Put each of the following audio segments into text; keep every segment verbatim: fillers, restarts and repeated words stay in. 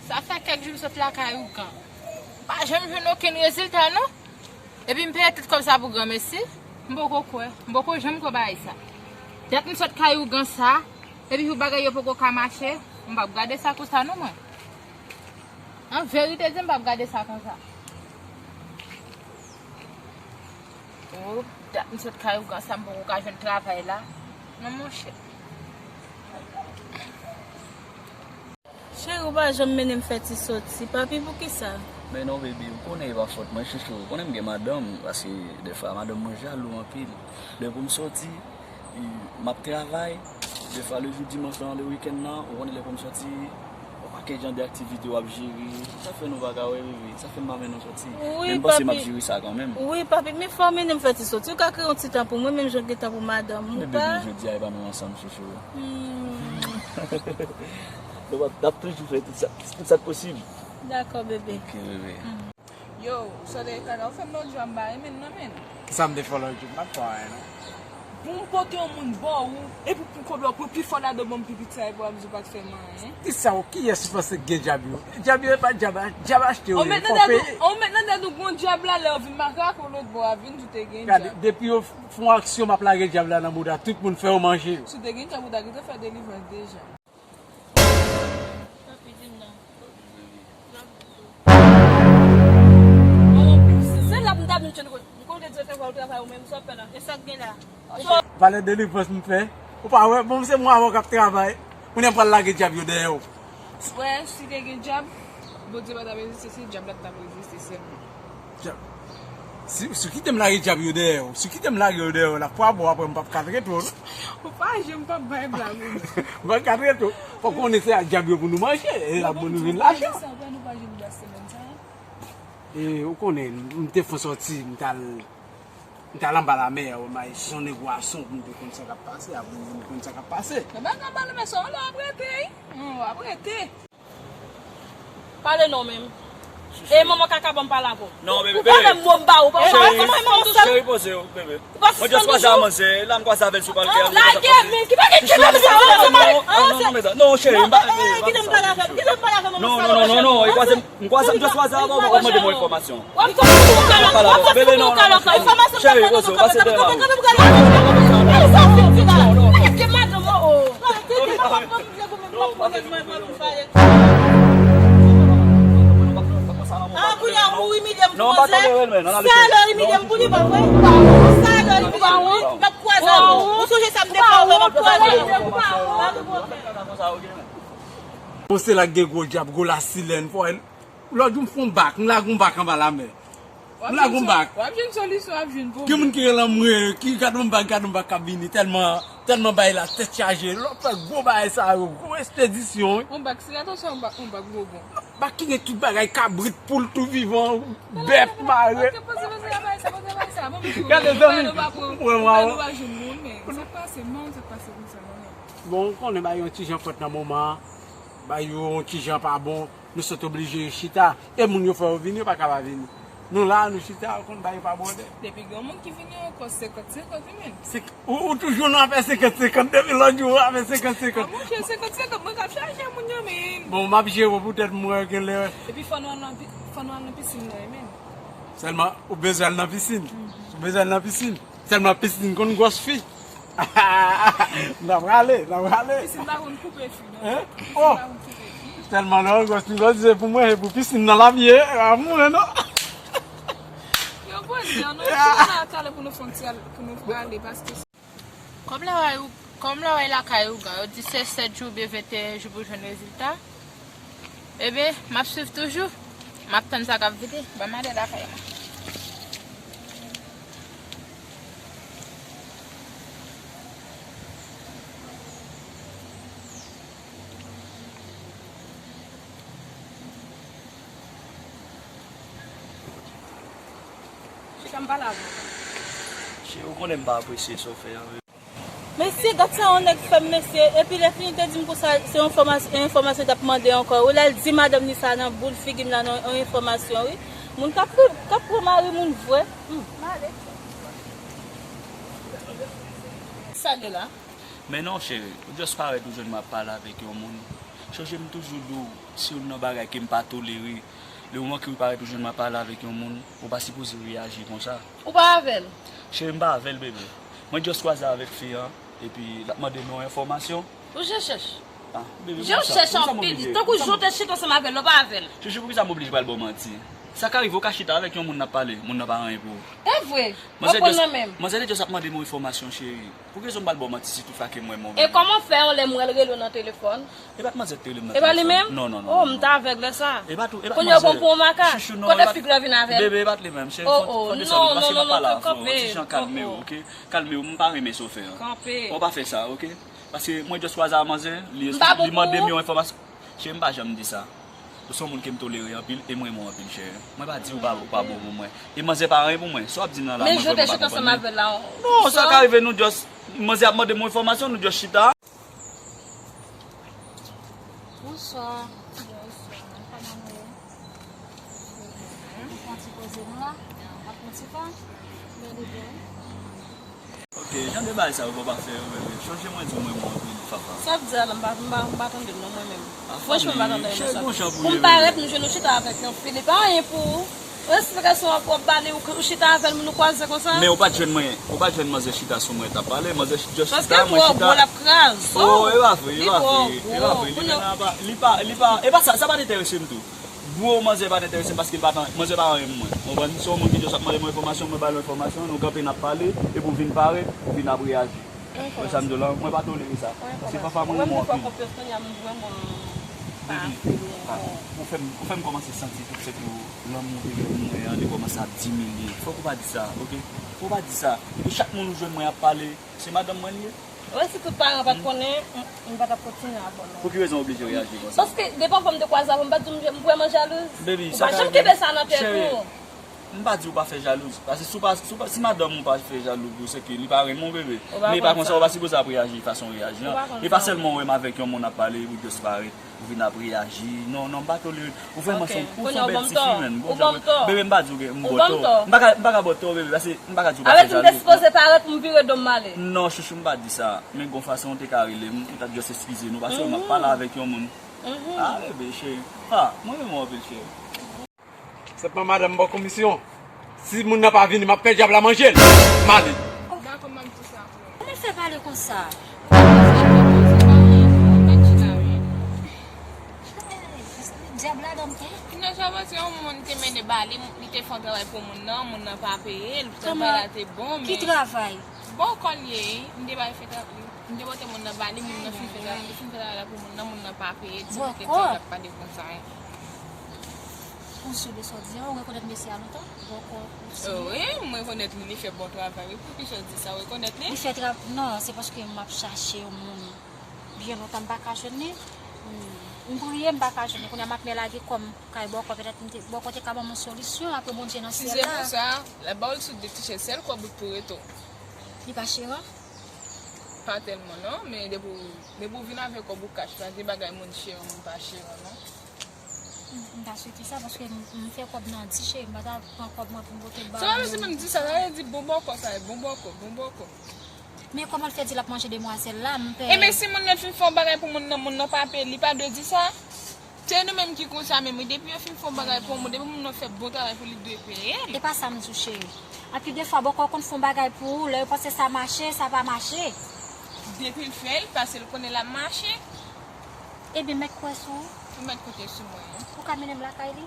Sa fè kèk jou m sot lakay ougan. M pa janm jwenn okenn rezilta, non. Epi m peye tout kòb sa pou granmesi. M poko kwè. M poko janm kwè bagay sa. Dat m sot kay ougan sa, epi pou bagay yo poko ka mache, m p ap gade sa konsa, non, mwen. An verite di, m p ap gade sa konsa. Oh, dat m sot kay ougan sa, m poko ka jwenn travay la. Non, monchè. Cheri, ou pa janm mennen m fè ti soti. Papi, poukisa? Men non, baby, ou konnen e pa fòt mwen, chouchou. Ou konnen m gen madanm, paske defwa madanm mwen jalou anpil. Lè pou m soti, m ap travay. Defwa, le jou dimanch lan, le weekend lan, ou konnen lè pou m soti, yon pakèt jan de aktivite w ap jere. Sa fè nou pa ka wè, baby. Sa fè m pa mennen w soti. Men m panse m ap jere sa kanmenm. Wi, papi, men fò w mennen m fè ti soti. Ou ka kreye yon ti tan pou mwen, menm jan w gen tan pou madanm ou. Men, baby, jodi a, e pa nou ansanm, chouchou. Hmm. Nou ap, n ap toujou fè tout sa, tout sa k posib. Dakò, bebe. Ok, bebe. Yo, ou sot ekran la, ou fè m lòt jou a, m pa renmen l non, men. Kisa m te fè w lòt jou? M pa t fè w anyen, non. Pou m pote yon moun ba ou, epi pou koube w pran pi fò ladan ban m pi piti a, epi w ap di w pa t fè m anyen. Kisa w, kiyès ou panse k gen djab yo? Djab yo e pa djab, djab achte yo ye, fò w peye. Ou met nan tèt ou gon djab la, lè w vin makak ou lòt bò a vin di w te gen djab. Gade, depi yo fè yon aksyon, m ap lage djab la nan bouda tout moun, fè yo manje yo. Si w te gen djab, ou ta gentan fè delivrans deja. Papi, di m non. Se la pou m ta vin tchon, m konn te di w te fè w travay ou menm, sa w fè la. E sa k gen la? Valè delivrans m fè. Ou pa wè, bon, se mwen avè w k ap travay. Kounye a m pral lage djab yo dèyè w. Wè, si te gen djab, Bondye pa t ap egziste, se djab la t ap egziste sèlman. Djab. Si, si w kite m lage djab yo dèyè w, si w kite m lage yo dèyè w, l ap fwa bò apre m p ap ka trete w, non. Ou pa janm p ap bay blag ou. M p ap ka trete w. Fò w konnen se ak djab yo pou nou manje, e l ap ban nou vin lajan. Sa, wè nou pa jwenn bas semèn sa. E ou konnen, m te fè sòti, m t al, m t al anba lamè, wè, m al sonde pwason pou m te konn sa k ap pase, apre m vin konn sa k ap pase. Men bak anba lamè sa, w ap rete, wi. W ap rete. Pale non menm. E manman kaka ban m pale avè w. Non, bebe. Ou pa menm mo m ba ou. Cheri, cheri, poze w, bebe. Mwen just kwaze a manzè, la m kwaze avè l sou balkon. Lage men, ki pa gen kite m sa. Non, non, non, non, cheri, m pa. Kite m pale avè l, kite m pale avè manman sa. Non, non, non, non, non, e kwaze, m kwaze, m just kwaze avè w, w ap mande mwen enfòmasyon. W ap fè yon kalòk, w ap fè yon kalòk. Enfòmasyon. Cheri, poze w, pase dèyè la. Ki madanm, oh, oh. Ah, kounye a ou imilye m pou manzè. Sa lè w imilye m pou li, pa vre? Sa lè w imilye m pou li? M ap kwaze avè w. Ou sonje sa m te fè w, m ap kwaze avè w. Bon, se la k gen gwo djab, gwo lasilèn, fò. Lòt jou m fè yon bak, m lage yon bak anba lamè. M lage yon bak. W ap jwenn solisyon, w ap jwenn pwoblèm. Gen moun ki rele m, ki gade yon bak, gade yon bak k ap vini, tèlman, tèlman bagay la tèt chaje. Lè w fè gwo bagay sa yo, gwo ekspedisyon, wi. Yon bak, se atansyon, yon bak, yon bak gwo bon. Bak ki gen tout bagay, kabrit, poul, tou vivan, bèf, mare. Gade, zanmi. Mwen, mwen, mwen. Bon, ou konnen bagay yon ti jan frèt nan moman an. Bagay yo yon ti jan pa bon. Nou sot oblije chita. E moun yo fè yo vini, yo pa ka pa vini. Nou la, nou chita, ou konn bagay yo pa bòde. Depi gen moun ki vini ankò, senkant senkant, wi, menm. Ou, ou toujou nan afè senkant senkant, depi lòt jou, afè senkant senkant. Ah, monchè, senkant senkant, mwen k ap chaje moun yo, menm. Bon, m ap jere w poutèt m wè gen lè. Epi fò nou al nan pi-, fò nou al nan pisin nan, wi, menm. Sèlman, ou bezwen al nan pisin. Ou bezwen al nan pisin. Sèlman pisin konn gwòs fi. N a prale, n a prale. Pisin pa konn koupe fi, non. Hein? Pisin pa konn koupe fi. Tèlman lè w gwòs, nou gwòs se pou mwen, se pou pisin nan l ap ye, a mwen, non. Yo poze, non, nou la talè pou nou fè yon ti al, pou nou prale, paske kòm laway ou, kòm laway lakay ougan, yo di se sèt jou oubyen venteyen jou pou jwenn rezilta. Ebyen, m ap swiv toujou. M ap tann sa k ap vini. Ban m ale lakay mwen. Chita m pale avè w. Cheri, ou konnen m pa apresye sa w fè a. Mesye, gad sa yon nèg fè m, mesye. Epi lè fini te di m konsa, se yon enfòmas-, yon enfòmasyon l t ap mande ankò. Wi, lè l di madanm li sa nan boul figi m la, nan yon enfòmasyon, wi. Moun k ap, k ap pran mari moun vre. Hmm, m ale. Sa gen la? Men non, cheri, ou just parèt ou jwenn mwen ap pale avèk yon moun. Chonje m toujou di w, se youn nan bagay ke m pa tolere. Le moman ke w parèt ou jwenn mwen ap pale avèk yon moun, ou pa sipoze reyaji konsa. Ou pa avè l? Cheri, m pa avè l, bebe. Mwen just kwaze avèk fi an, epi l ap mande m yon enfòmasyon. Ou je chèch. Ah, bebe, je chèch anpil. Tankou jan w te chita ansanm avè l, ou pa avè l. Chouchou, poukisa m oblije pral ba w manti? Sa ka rive, ou ka chita avèk yon moun n ap pale, moun nan pa anyen pou ou. E vre. Manzè just, manzè te just ap mande m yon enfòmasyon, cheri. Pou ki rezon m pral ba w manti si toutfwa ke m wè m? E kòman fè yon lè m wè l rele w nan telefòn? E pa t manzè k te rele m nan telefòn. E pa li menm? Non, non, non. Oh, m t avèg lè sa. E pa tou, e pa t manzè. Kounye a w pran pou yon makak. Kote fig la vin avè l? Bebe, e pa t li menm, cheri. Oh, oh, non, non, non, non, kanpe. Kalme w, ok? Kalme w, m pa renmen sa w fè an. Kanpe. Ou pa fè sa, ok? Paske mwen just kwaze a manzè, li, li mande m yon enfòmasyon. Cheri, m pa janm di sa. Ou se yon moun ke m tolere anpil e m renmen w anpil, cheri. Mwen pa di ou pa, ou pa bon pou mwen. E manzè pa anyen pou mwen. Sa w ap di m nan la, mwen vrèman pa konprann li. Non, sa ka rive, nou just, manzè ap mande m yon enfòmasyon, nou just chita. Bonswa. Bonswa. Kòman nou ye? Nou pran ti poze nou la. Ap pran ti pa. Bèl e bèl. Ok, jan de bagay sa yo fò pa fè yo, bebe. Chonje mwen di w mwen renmen w anpil, Fafa. Sa w ap di a la, m pa, m pa, m pa tande l non, mwen menm. Franchman, m pa tande l non, sa. Pou m parèt, m jwenn ou chita avèk yon fi, li pa anyen pou ou. Yon esplikasyon w ap, w ap ba li, ou, ou chita avè l, nou kwaze konsa. Men ou pa t jwenn mwen, ou pa t jwenn manzè chita sou mwen, t ap pale, manzè just chita, mwen chita. Paske twò gwo, l ap kraze w. Oh, e pa vre, e pa vre, e pa vre. Li menm nan pa, li pa, li pa, e pa sa, sa pa t enterese m tou. Gwo manzè pa t enterese m paske l pa t an-, manzè pa anyen pou mwen. Ou konprann? Se yon moun ki just ap mande mwen enfòmasyon, mwen ba l enfòmasyon, nou kanpe n ap pale, epi w vin parèt, ou vin ap reyaji. Ou wè sa m di w la? Mwen pa tolere sa. Paske Fafa, mwen renmen w anpil. Baby, ah, ou fè m, ou fè m kòmanse santi tout sèt lanmou w te gen pou mwen an, li kòmanse ap diminye. Fòk ou pa di sa, ok? Fòk ou pa di sa. Epi chak moun ou jwenn mwen ap pale, se madanm mwen li ye. Wè, si tout paran pa t konnen, m, m pa t ap kontinye avè w non. Pou ki rezon w oblije reyaji konsa? Paske depi anvan m te kwaze avè w, m pa t di w m, m vrèman jalouz. Baby, ou pa janm kenbe sa nan tèt ou. Cheri, m pa di w pa fè jalouz. Paske si w pa, si w pa, si madanm ou pa fè jalou pou w, se ke li pa renmen w, bebe. Men e pa konsa, ou pa sipoze ap reyaji fason w reyaji an. E pa sèlman w wè m avèk yon moun ap pale, ou disparèt. Ou vin ap reyaji. Non, non, m pa tolere. Ou vrèman se yon, ou se yon bèl tifi, man. Ou ban m tò. Bebe, m pa di w ke m ba w tò. M pa ka, m pa ka ba w tò, bebe, paske m pa ka di w pa fè jalou. Avèk m te sipoze parèt pou m vire do m ale. Non, chouchou, m pa di sa. Men gon fason w te ka rele m, ou t ap just eskize nou, paske m ap pale avèk yon moun. Ah, bebe, cheri. Ah, mwen renmen w anpil, cheri. Senpman madanm m ba w komisyon. Si moun nan pa vini, m ap fè dyab la manje l. M ale. Dakò, m ap di sa pou ou. Kòman l fè pale konsa? Dyab ladan m, e? Kounya sa panse yon moun te mennen ba li, li te fè yon travay pou moun nan, moun nan pa peye l, travay la te bon, men. Ki travay? Bòkò l ye, m te ba l fè travay, m te pote moun nan ba li, moun nan fin fè travay, li fin fè travay la pou moun nan, moun nan pa peye, di li te di l ap pale konsa. Ou si de sa w di an, ou rekonèt mesye a lontan? Bòkò, ou si? Wi, m rekonèt li, li fè bon travay. Wi, poukisa w di sa, ou rekonèt li? Li fè tra-, non, se paske m ap chache yon moun byen lontan, m pa ka jwenn li. M, m priye, m pa ka jwenn li. Kounye a m ap men lage kò m kay Bòkò, petèt m te, Bòkò te ka ban m yon solisyon, apre Bondye nan syèl la. Si se pou sa, lè ba w l sou de ti chèz, sèl kòb ou t pou rete w. Li pa cheri? Pa tèlman non, men depi w, depi w vin avèk kòb ou kach la, gen bagay moun cheri, moun pa cheri non. M, m ta swete sa, paske m, m fè kòb nan di cheri, m pa ta pran kòb mwen pou m pote ba moun. Sa pa vle di menm di sa, sa vle di bon bòkò sa ye, bon bòkò, bon bòkò. Men kòman l fè di l ap manje demwazèl la, m pè. Ebyen si moun nan fin fè yon bagay pou moun nan, moun nan pa peye, li pa dwe di sa? Se nou menm ki konsa menm wi, depi yo fin fè yon bagay pou yon moun, depi moun nan fè bon travay pou li, li dwe peye l. E pa sa m di w cheri. Anpil de fwa, bòkò konn fè yon bagay pou ou, lè yo panse sa mache, sa pa mache. Depi l fè l, paske l konnen l ap mache. Ebyen, mèt kwè sou ou. Ou mèt konte sou mwen wi. Ou ka mennen m lakay li?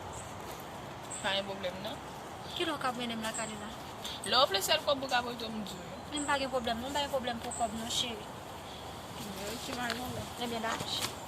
Pa gen pwoblèm non. Kilè w ka mennen m lakay li la? Lè w vle, sèl kòb ou ka pote m di w. Men m pa gen pwoblèm non, m pa gen pwoblèm pou kòb non, cheri. Ok, pa gen pwoblèm. Ebyen, dakò, cheri.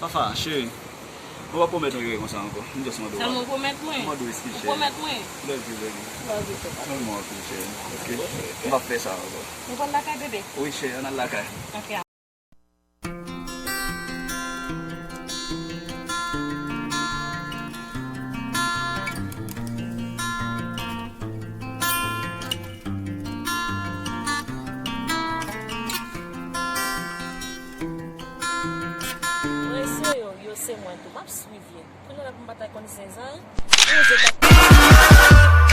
Fafa, cheri, mwen pa pwomèt yon bagay konsa ankò. M just mande w. Sèlman w pwomèt mwen? M mande w eskiz, cheri. Ou pwomèt mwen? Love you, baby. Love you too, papa. Mwen renmen w anpil, cheri. Ok? M p ap fè sa ankò. Nou pral lakay, bebe? Wi, cheri, ann al lakay. Ok. Mwen se yo, yo se mwen tou. M ap swiv yo. Kounye a la pou m pa ta konn zen zan. Poze tèt.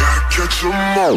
Gotta catch 'em all.